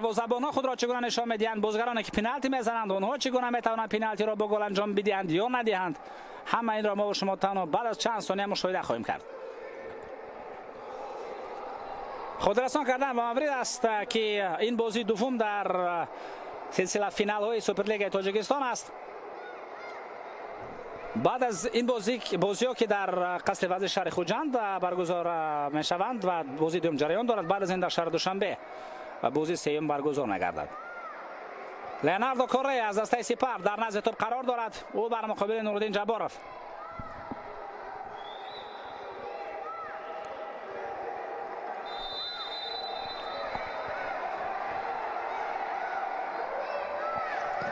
Дарвозабонҳо худро чӣ гуна нишон медиҳанд, бозигароне ки пеналти мезананд, онҳо чӣ гуна метавонанд пеналтиро бо гол анҷом бидиҳанд ё надиҳанд. Ҳама инро мо шумо танҳо баъд аз чанд сония мушоҳида хоҳем кард. Хотиррасон кардан ба маврид аст, ки ин бозии дуввум дар силсила финалҳои Суперлигаи Тоҷикистон аст. Баъд аз ин бозиҳо, ки дар қасри варзиши шаҳри Хуҷанд баргузор мешаванд ва бозии дуюм ҷараён дорад, баъд аз ин дар шаҳри Душанбе ва бозии сеюм баргузор мегардад. Леонардо Коррея аз дастаи Сипар дар назди тӯб қарор дорад. Ӯ бар муқобили Нуриддин Ҷабборов.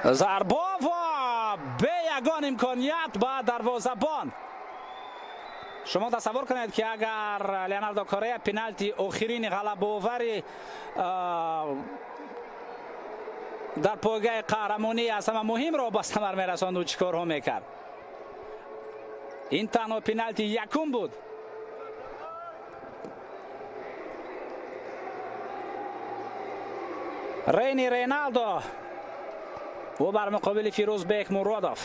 Зарба ва бе ягон имконият ба дарвозабон. Шумо тасаввур кунед, ки агар Леонардо Коррея пеналти охирини ғалабаовари дар пойгаи қаҳрамонӣ аз ҳама муҳимро ба самар мерасонд, ӯ чӣ корҳо мекард. Ин танҳо пеналти якум буд. Рейни Рейналдо, ӯ бар муқобили Фирӯзбек Муродов.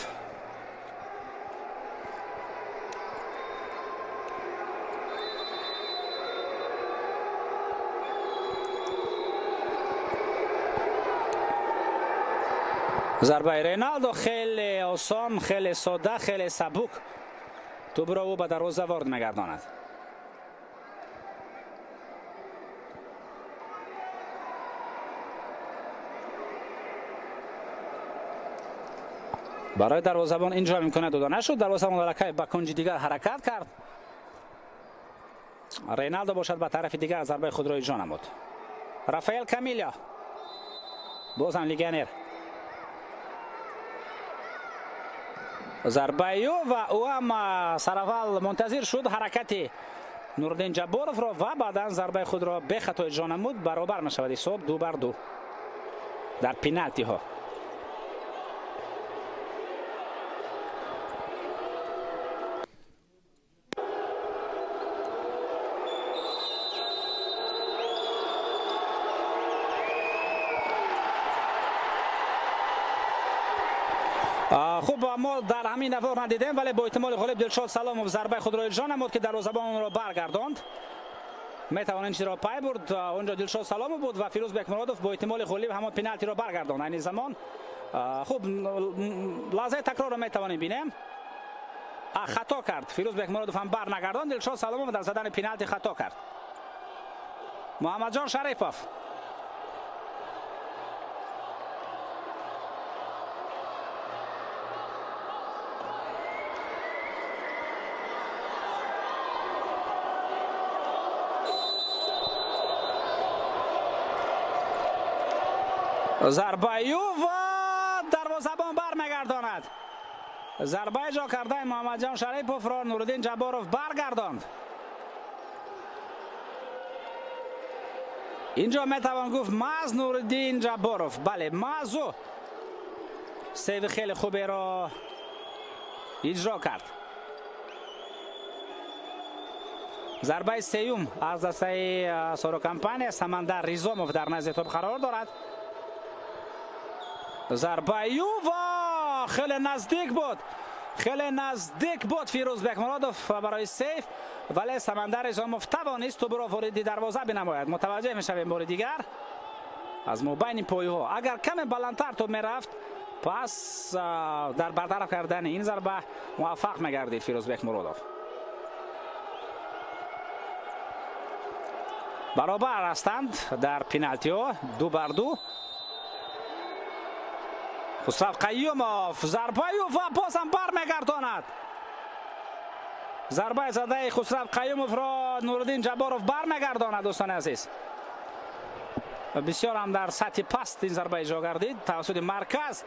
Зарбаи Рейналдо хеле осон, хеле содда, хеле сабук тӯбро ӯ ба дарвоза ворид мегардонад. Барои дарвозабон инҷо имконият дода нашуд. Дарвозабон аллакай ба кунҷи дигар ҳаракат кард. Рейналдо бошад, ба тарафи дигар зарбаи худро иҷро намуд. Рафаэл Камило, боз ҳам легионер. Зарбаи ӯ ва ӯ ҳам сараввал мунтазир шуд ҳаракати Нуриддин Ҷабборовро ва баъдан зарбаи худро бехато иҷро намуд. Баробар мешавад ҳисоб 2-2 дар пеналтиҳо. Хуб, мо дар ҳамин навор надидем, вале бо эҳтимоли ғолиб Дилшод Саломов зарбаи худро иҷро намуд, ки дарвозабон онро баргардонд. Метавон ин чизро пай бурд. Онҷо Дилшод Саломов буд ва Фирӯз Бекмуродов бо эҳтимоли ғолиб ҳамон пеналтиро баргардонд айни замон. Хуб, лаҳзаи такрорро метавонем бинем. Хато кард Фирӯз Бекмуродов, ҳам бар нагардонд. Дилшод Саломов дар задани пеналти хато кард. Муҳаммадҷон Шарипов. Зарбаи ӯ ва дарвозабон бармегардонад. Зарбаи ҷо кардаи Муҳаммадҷон Шариповро Нуриддин Ҷабборов баргардонд. Инҷо метавон гуфт, маҳз Нуриддин Ҷабборов, бале, маҳз ӯ сейви хеле хуберо иҷро кард. Зарбаи сеюм аз дастаи Соро Компания. Самандар Ризомов дар назди тӯб қарор дорад. Зарбаи ӯ ва хеле наздик буд, хеле наздик буд Фирӯз Бекмуродов барои сейф, вале Самандар Ризомов тавонист тӯбро вориди дарвоза бинамояд. Мутаваҷҷеҳ мешавем бори дигар аз мобайни пойҳо. Агар каме баландтар тӯб мерафт, пас дар бартараф кардани ин зарба муваффақ мегардид Фирӯз Бекмуродов. Баробар ҳастанд дар пеналтиҳо, 2-2. Хусрав Қаюмов, зарбаи ӯ ва бозам бармегардонад. Зарбаи задаи Хусрав Қаюмовро Нуриддин Ҷабборов бармегардонад. Дӯстони азиз, бисёр ҳам дар сатҳи паст ин зарба иҷро гардид тавассути марказ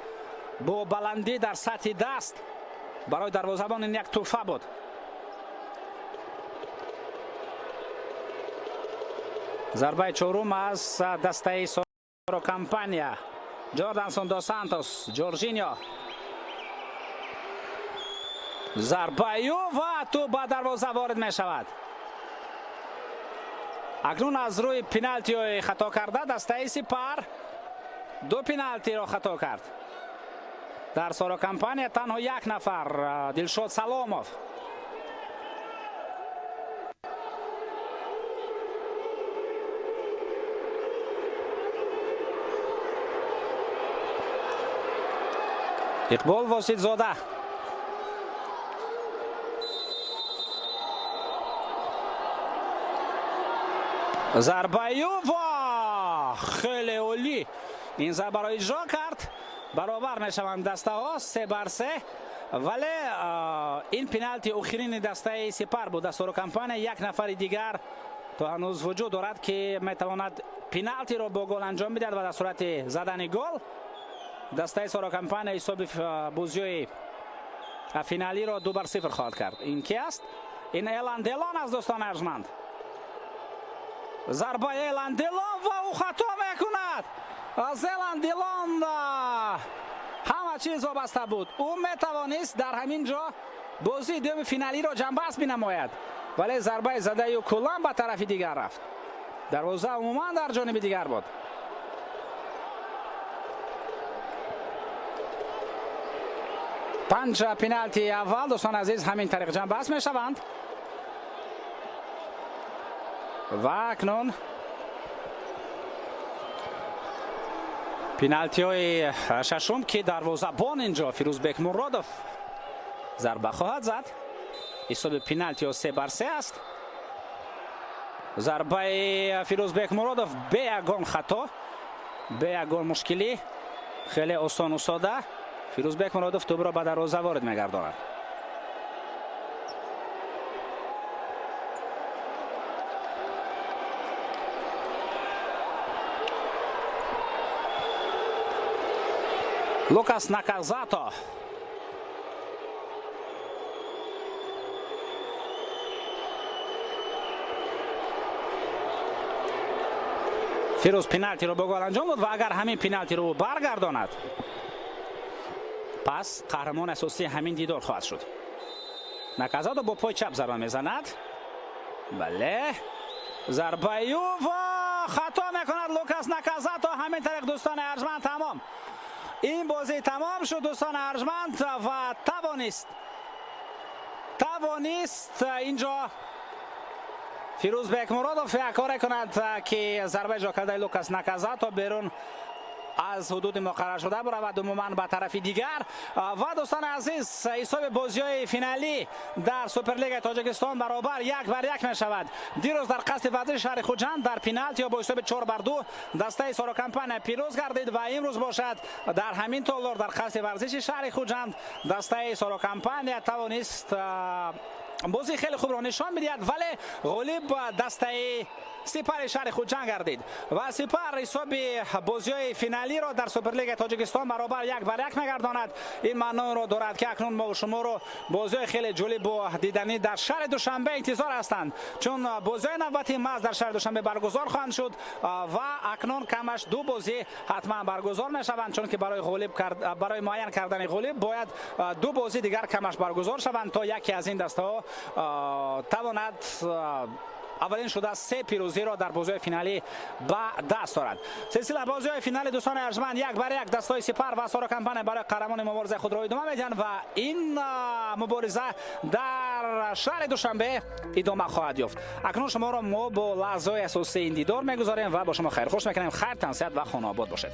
бо баландӣ дар сатҳи даст. Барои дарвозабон ин як тӯҳфа буд. Зарбаи чорум аз дастаи Соро Компания. Ҷордансон до Сантос, Ҷоржиньо. Зарбаи ӯ ва тӯб ба дарвоза ворид мешавад. Акнун аз рӯи пеналтиҳои хато карда дастаи Сипар Ду пеналтиро хато кард. Дар Соро Компания танҳо як нафар, Дилшод Саломов. Иқбол Воситзода. Зарбаю ва хеле олӣ ин зарбаро иҷро кард. Баробар мешаванд дастаҳо 3-3, вале ин пеналти охирини дастаи Сипар буд. Соро Компания як нафари дигар то ҳанӯз вуҷуд дорад, ки метавонад пеналтиро бо гол анҷом бидиҳад ва дар сурати задани гол дастаи Соро Компания ҳисоби бозиҳои финалиро 2-0 хоҳад кард. Ин ки аст? Ин Элан Делон аст, дӯстони арҷманд. Зарбаи Элан Делон ва ӯ хато мекунад. Аз Элан Делон ҳама чиз вобаста буд. Ӯ метавонист дар ҳамин ҷо бозии дуюми финалиро ҷамъбаст бинамояд, вале зарбаи задаи ӯ куллан ба тарафи дигар рафт. Дарвоза умуман дар ҷониби дигар буд. Панҷ пеналти аввал, дӯстони азиз, ҳамин тариқ ҷамъбаст мешаванд. Ва акнун пеналтиҳои шашум, ки дарвозабон инҷо Фирӯзбек Муродов зарба хоҳад зад. Ҳисоби пеналтиҳо 3-3 аст. Зарбаи Фирӯзбек Муродов бе ягон хато, бе ягон мушкилӣ, хеле осону сода Фирӯзбек Муродов тӯбро ба дарвоза ворид мегардонад. Лукас Наказато. Фирӯз пеналтиро бо гол анҷом дод ва агар ҳамин пеналтиро ӯ баргардонад, пас қаҳрамони асосии ҳамин дидор хоҳад шуд. Наказато бо пои чап зарба мезанад. Бале, зарбаи ӯ ва хато мекунад Лукас Наказато. Ҳамин тариқ, дӯстони арҷманд, тамом. Ин бозӣ тамом шуд, дӯстони арҷманд, ва тавонист инҷо Фирӯзбек Муродов як коре кунад, ки зарба иҷро кардаи Лукас Наказато берун аз ҳудуди муқаррар шуда биравад, умуман ба тарафи дигар. Ва дӯстони азиз, ҳисоби бозиҳои финалӣ дар Суперлигаи Тоҷикистон баробар 1-1 мешавад. Дирӯз дар қасди варзиши шаҳри Хуҷанд дар пеналти бо ҳисоби 4-2 дастаи Соро Компания пирӯз гардид ва имрӯз бошад дар ҳамин толор дар қасди варзиши шаҳри Хуҷанд дастаи Соро Компания тавонист бозии хеле хубро нишон медиҳад, вале ғолиб дастаи Сипари шаҳри Хуҷанд гардид ва Сипар ҳисоби бозиҳои финалиро дар Суперлигаи Тоҷикистон баробар 1-1 мегардонад. Ин маъноро дорад, ки акнун мо шуморо бозиҳои хеле ҷолибу диданӣ дар шаҳри Душанбе интизор ҳастанд, чун бозиҳои навбати маҳз дар шаҳри Душанбе баргузор хоҳанд шуд ва акнун камаш ду бозӣ ҳатман баргузор мешаванд, чунки барои муайян кардани ғолиб бояд ду бозӣ дигар камаш баргузор шаванд, то яке аз ин дастаҳо тавонад аввалин шуда се пирӯзиро дар бозиҳои финалӣ ба даст орад. Силсила бозиҳои финали, дӯстони арҷманд, 1-1 дастҳои Сипар ва Соро Компания барои қаҳрамони муборизаи худро идома медиҳанд ва ин мубориза дар шаҳри Душанбе идома хоҳад ёфт. Акнун шуморо мо бо лаҳзаҳои асосии ин дидор мегузорем ва бо шумо хайрхуш мекунем. Хайр, тансиҳат ва хонаобод бошед.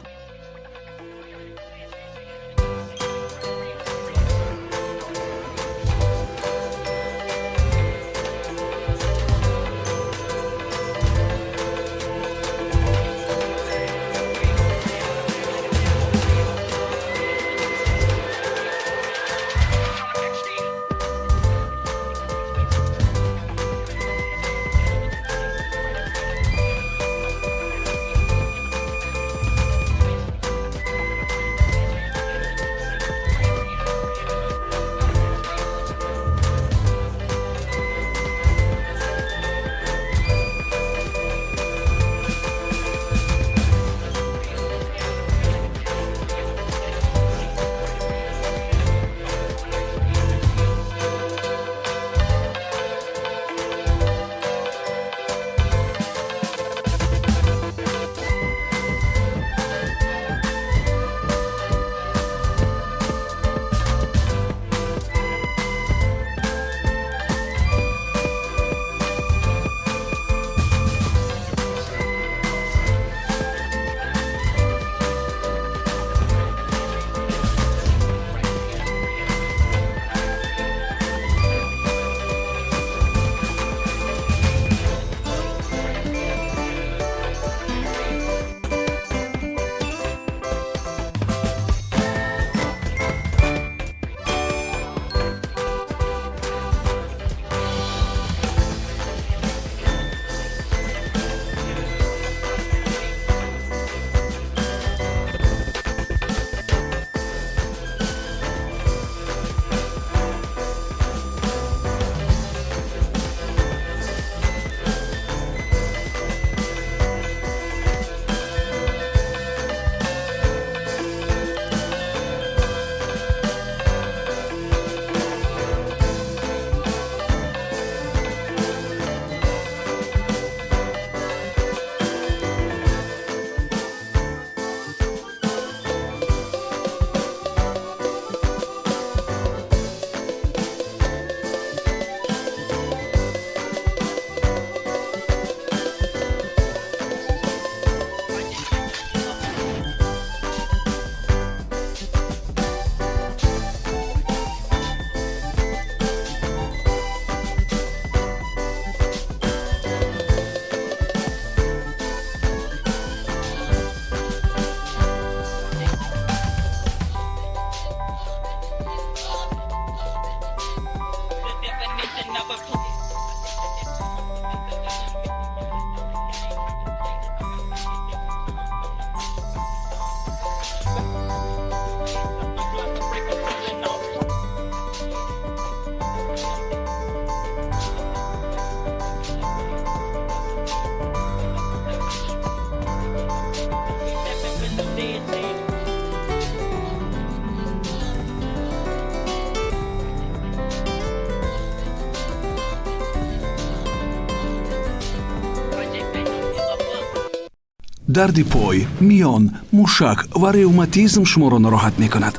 Дарди пой, миён, мушак ва ревматизм шуморо нороҳат мекунад?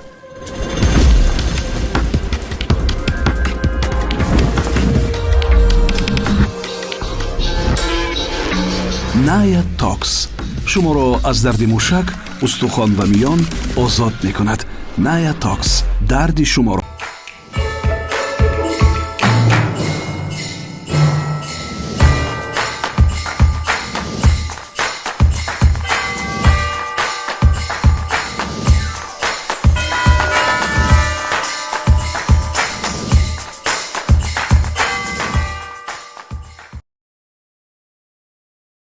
Ная Токс шуморо аз дарди мушак, устухон ва миён озод мекунад. Ная Токс дарди шуморо.